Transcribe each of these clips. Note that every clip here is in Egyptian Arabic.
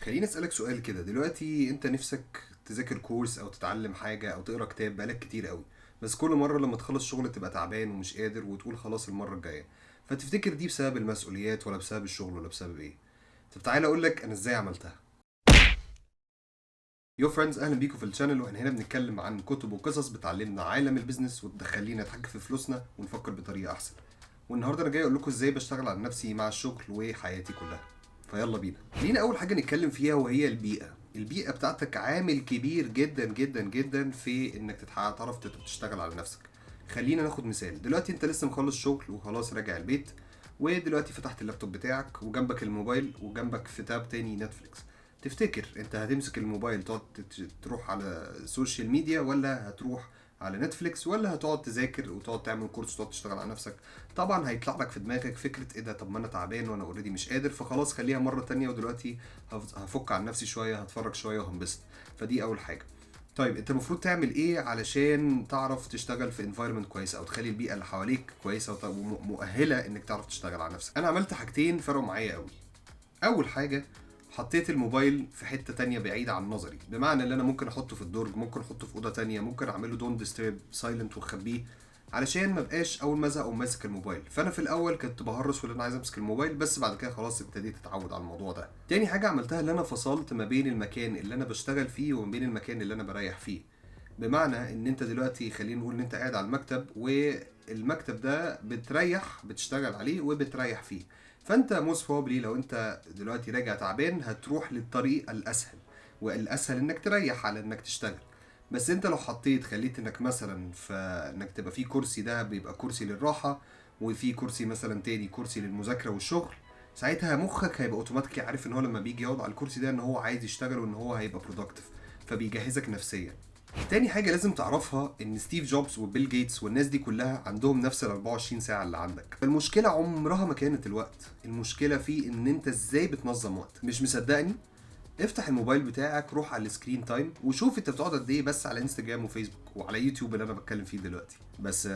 خليني اسالك سؤال كده دلوقتي، انت نفسك تذاكر course او تتعلم حاجة او تقرا كتاب بقالك كتير قوي، بس كل مرة لما تخلص شغل تبقى تعبان ومش قادر وتقول خلاص المرة الجايه. فتفتكر دي بسبب المسؤوليات ولا بسبب الشغل ولا بسبب ايه؟ طب تعالى اقول لك انا ازاي عملتها. yo friends، اهلا بيكم في ال channel، واحنا هنا بنتكلم عن كتب وقصص بتعلمنا عالم ال business وتخلينا نتحكم في فلوسنا ونفكر بطريقة احسن. والنهارده انا جاي اقول لكم ازاي بشتغل على نفسي مع الشغل وحياتي كلها. فيلا بينا. خلينا اول حاجة نتكلم فيها وهي البيئة. البيئة بتاعتك عامل كبير جدا جدا جدا في انك تعرف تشتغل على نفسك. خلينا ناخد مثال. دلوقتي انت لسه مخلص شغل وخلاص راجع البيت، ودلوقتي فتحت اللابتوب بتاعك وجنبك الموبايل وجنبك في tab تاني نتفليكس. تفتكر انت هتمسك الموبايل تقعد تروح على ال social media، ولا هتروح على نتفليكس، ولا هتقعد تذاكر وتقعد تعمل course وتقعد تشتغل على نفسك؟ طبعا هيطلع لك في دماغك فكرة ايه ده، طب ما انا تعبان وانا already مش قادر، فخلاص خليها مرة تانية، ودلوقتي هفك عن نفسي شوية، هتفرج شوية وهنبسط. فدي اول حاجة. طيب انت المفروض تعمل ايه علشان تعرف تشتغل في environment كويسة، او تخلي البيئة اللي حواليك كويسة ومؤهله انك تعرف تشتغل على نفسك؟ انا عملت حاجتين فرقوا معايا قوي. اول حاجة، حطيت الموبايل في حتة تانية بعيدة عن نظري، بمعنى ان انا ممكن احطه في الدرج، ممكن احطه في اوضة تانية، ممكن اعمله don't disturb silent واخبيه، علشان ما بقاش اول ما ازهق اقوم ماسك الموبايل. فانا في الاول كنت بهرس وان انا عايز امسك الموبايل، بس بعد كده خلاص ابتديت اتعود على الموضوع ده. تاني حاجة عملتها ان انا فصلت ما بين المكان اللي انا بشتغل فيه وما بين المكان اللي انا بريح فيه. بمعنى ان انت دلوقتي خلينا نقول ان انت قاعد على المكتب، والمكتب ده بتريح، بتشتغل عليه وبتريح فيه. فانت most probably لو انت دلوقتي راجع تعبان هتروح للطريق الاسهل، والاسهل انك تريح على انك تشتغل. بس انت لو حطيت خليت انك مثلا في انك تبقى في كرسي، ده بيبقى كرسي للراحة، وفي كرسي مثلا تاني كرسي للمذاكرة والشغل، ساعتها مخك هيبقى automatically عارف ان هو لما بيجي يقعد على الكرسي ده ان هو عايز يشتغل وان هو هيبقى productive، فبيجهزك نفسيا. تاني حاجة لازم تعرفها ان ستيف جوبز وبيل جيتس والناس دي كلها عندهم نفس ال 24 ساعة اللي عندك. فالمشكلة عمرها ما كانت الوقت، المشكلة في ان انت ازاي بتنظم وقتك. مش مصدقني؟ افتح الموبايل بتاعك، روح على ال screen time وشوف انت بتقعد قد ايه بس على انستجرام وفيسبوك وعلى يوتيوب اللي انا بتكلم فيه دلوقتي. بس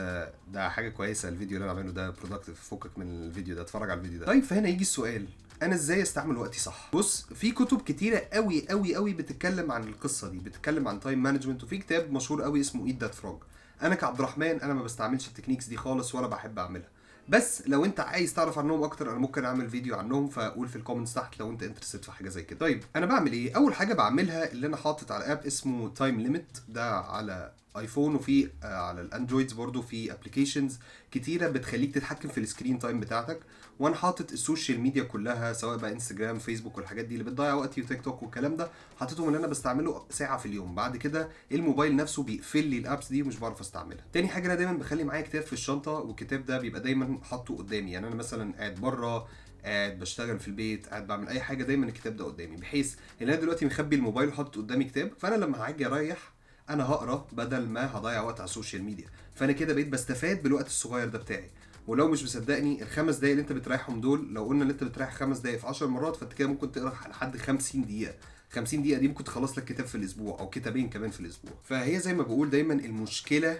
ده حاجة كويسة، الفيديو اللي انا عامله ده productive، فكك من الفيديو ده، اتفرج على الفيديو ده. طيب فهنا يجي السؤال، انا ازاي استعمل وقتي صح؟ بص، في كتب كتيرة قوي قوي قوي بتتكلم عن القصة دي، بتتكلم عن time management، وفي كتاب مشهور قوي اسمه Eat That Frog. انا كعبد الرحمن انا ما بستعملش ال techniques دي خالص ولا بحب اعملها، بس لو انت عايز تعرف عنهم اكتر انا ممكن اعمل فيديو عنهم، فقول في ال comments تحت لو انت interested في حاجة زي كده. طيب انا بعمل ايه؟ اول حاجة بعملها اللي انا حاطط على app اسمه Time Limit، ده على ايفون، وفي على ال Androids برضو في applications كتيرة بتخليك تتحكم في ال screen time بتاعتك. وانا حاطط ال social media كلها، سواء بقى انستجرام، فيسبوك والحاجات دي اللي بتضيع وقتي، وتيك توك والكلام ده، حاططهم ان انا بستعمله ساعة في اليوم. بعد كده الموبايل نفسه بيقفل لي ال apps دي ومش بعرف استعملها. تاني حاجة، انا دايما بخلي معايا كتاب في الشنطة، والكتاب ده بيبقى دايما حاطه قدامي. يعني انا مثلا قاعد بره، قاعد بشتغل في البيت، قاعد بعمل اي حاجة، دايما الكتاب ده قدامي، بحيث ان انا دلوقتي مخبي الموبايل وحاطط قدامي كتاب، فانا لما هاجي اريح انا هقرا بدل ما هضيع وقت على ال social media. فانا كده بقيت بستفاد بالوقت الصغير ده بتاعي. ولو مش مصدقني، الخمس دقايق اللي انت بتريحهم دول، لو قلنا ان انت بتريح 5 دقايق في 10 مرات، فانت كده ممكن تقرا لحد 50 دقيقه. 50 دقيقة دي ممكن تخلص لك كتاب في الاسبوع او كتابين كمان في الاسبوع. فهي زي ما بقول دايما، المشكلة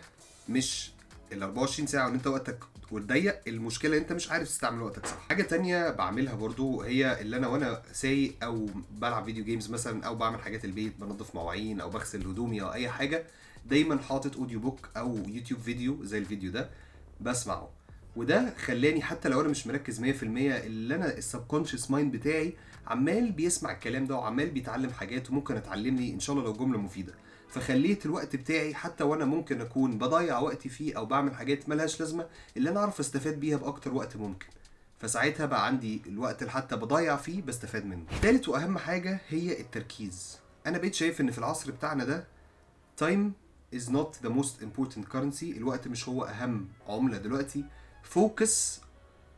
مش ال 24 ساعة وان انت وقتك ضيق، المشكلة انت مش عارف تستعمل وقتك صح. حاجة تانية بعملها برضو هي اللي انا وانا سايق او بلعب video games مثلا او بعمل حاجات البيت، بنظف مواعين او بغسل هدومي او اي حاجه، دايما حاطط audio book او يوتيوب فيديو زي الفيديو ده بسمعه. وده خلاني حتى لو انا مش مركز 100%، اللي انا ال subconscious mind بتاعي عمال بيسمع الكلام ده وعمال بيتعلم حاجات، وممكن اتعلم لي ان شاء الله لو جملة مفيده. فخليت الوقت بتاعي حتى وانا ممكن اكون بضيع وقتي فيه او بعمل حاجات ملهاش لازمه، اللي انا اعرف استفاد بيها باكتر وقت ممكن. فساعتها بقى عندي الوقت اللي حتى بضيع فيه بستفاد منه. تالت واهم حاجة هي التركيز. انا بقيت شايف ان في العصر بتاعنا ده time is not the most important currency، الوقت مش هو اهم عمله دلوقتي. focus،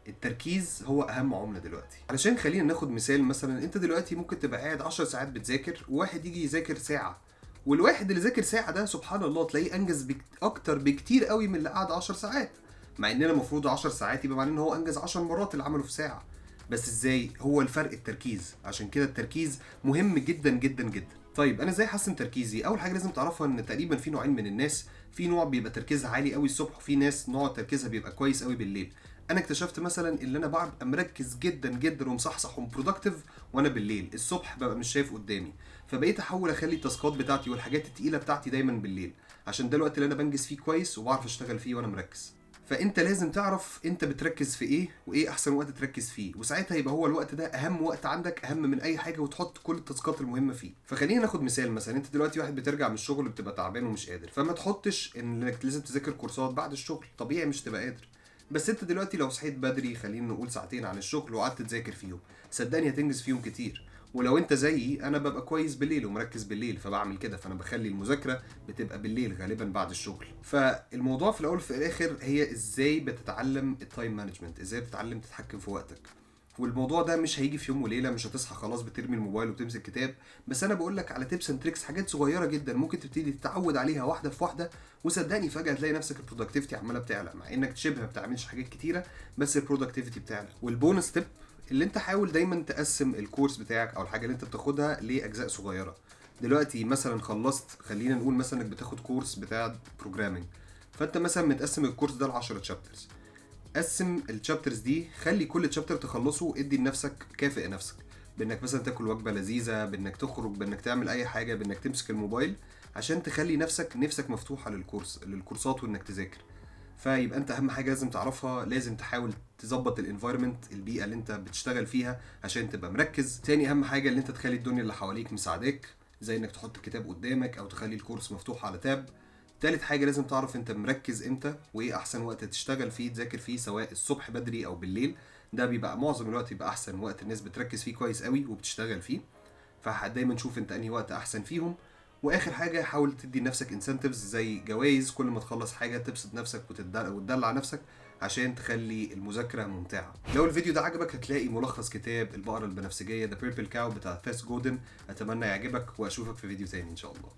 التركيز هو اهم عمله دلوقتي. علشان خلينا ناخد مثال، مثلا انت دلوقتي ممكن تبقى قاعد 10 ساعات بتذاكر، وواحد يجي يذاكر ساعه، والواحد اللي ذاكر ساعة ده سبحان الله تلاقيه انجز اكتر بكتير قوي من اللي قعد 10 ساعات، مع اننا المفروض 10 ساعات يبقى معناه ان هو انجز 10 مرات اللي عمله في ساعه. بس ازاي؟ هو الفرق التركيز. عشان كده التركيز مهم جدا جدا جدا. طيب انا ازاي احسن تركيزي؟ اول حاجة لازم تعرفها ان تقريبا في نوعين من الناس، في نوع بيبقى تركيزها عالي قوي الصبح، وفي ناس نوع تركيزها بيبقى كويس قوي بالليل. انا اكتشفت مثلا ان انا ببقى مركز جدا جدا ومصحصح و productive وانا بالليل، الصبح ببقى مش شايف قدامي. فبقيت احاول اخلي ال task ات بتاعتي والحاجات التقيله بتاعتي دايما بالليل، عشان ده الوقت اللي انا بنجز فيه كويس وبعرف اشتغل فيه وانا مركز. فانت لازم تعرف انت بتركز في ايه وايه احسن وقت تركز فيه، وساعتها يبقى هو الوقت ده اهم وقت عندك، اهم من اي حاجة، وتحط كل ال task ات المهمة فيه. فخلينا ناخد مثال، مثلا انت دلوقتي واحد بترجع من الشغل بتبقى تعبان ومش قادر، فما تحطش انك لازم تذاكر كورسات بعد الشغل، طبيعي مش تبقى قادر. بس انت دلوقتي لو صحيت بدري، خلينا نقول ساعتين عن الشغل، وقعدت تذاكر فيهم، صدقني هتنجز فيهم كتير. ولو انت زيي، انا ببقى كويس بالليل ومركز بالليل، فبعمل كده، فانا بخلي المذاكرة بتبقى بالليل غالبا بعد الشغل. فالموضوع في الاول وفي الاخر هي ازاي بتتعلم ال time management، ازاي بتتعلم تتحكم في وقتك. والموضوع ده مش هيجي في يوم وليله، مش هتصحى خلاص بترمي الموبايل وبتمسك كتاب، بس انا بقول لك على tips and tricks، حاجات صغيرة جدا ممكن تبتدي تتعود عليها واحدة في واحده، وصدقني فجاة هتلاقي نفسك ال productivity عماله بتعلى، مع انك شبه ما بتعملش حاجات كتيرة، بس ال productivity بتعلى. وال bonus tip اللي انت حاول دايما تقسم ال course بتاعك او الحاجة اللي انت بتاخدها لاجزاء صغيرة. دلوقتي مثلا خلصت، خلينا نقول مثلا انك بتاخد course بتاع programming، فانت مثلا متقسم ال course ده ل 10 chapters. قسم ال chapters دي، خلي كل chapter تخلصه ادي لنفسك، كافئ نفسك بانك مثلا تاكل وجبة لذيذه، بانك تخرج، بانك تعمل اي حاجة، بانك تمسك الموبايل، عشان تخلي نفسك مفتوحة للكورسات وانك تذاكر. فيبقى انت اهم حاجة لازم تعرفها، لازم تحاول تظبط ال environment، البيئة اللي انت بتشتغل فيها عشان تبقى مركز. تاني اهم حاجة اللي انت تخلي الدنيا اللي حواليك مساعداك، زي انك تحط الكتاب قدامك او تخلي ال course مفتوح على tab. تالت حاجة لازم تعرف انت مركز امتى وايه احسن وقت تشتغل فيه، تذاكر فيه، سواء الصبح بدري او بالليل. ده بيبقى معظم الوقت يبقى احسن وقت الناس بتركز فيه كويس قوي وبتشتغل فيه، فدايما شوف انت انهي وقت احسن فيهم. واخر حاجة حاول تدي لنفسك incentives زي جوائز، كل ما تخلص حاجة تبسط نفسك وتدلع نفسك عشان تخلي المذاكرة ممتعة. لو الفيديو ده عجبك هتلاقي ملخص كتاب البقرة البنفسجية The Purple Cow بتاع سيث جودن. اتمنى يعجبك واشوفك في فيديو تاني ان شاء الله.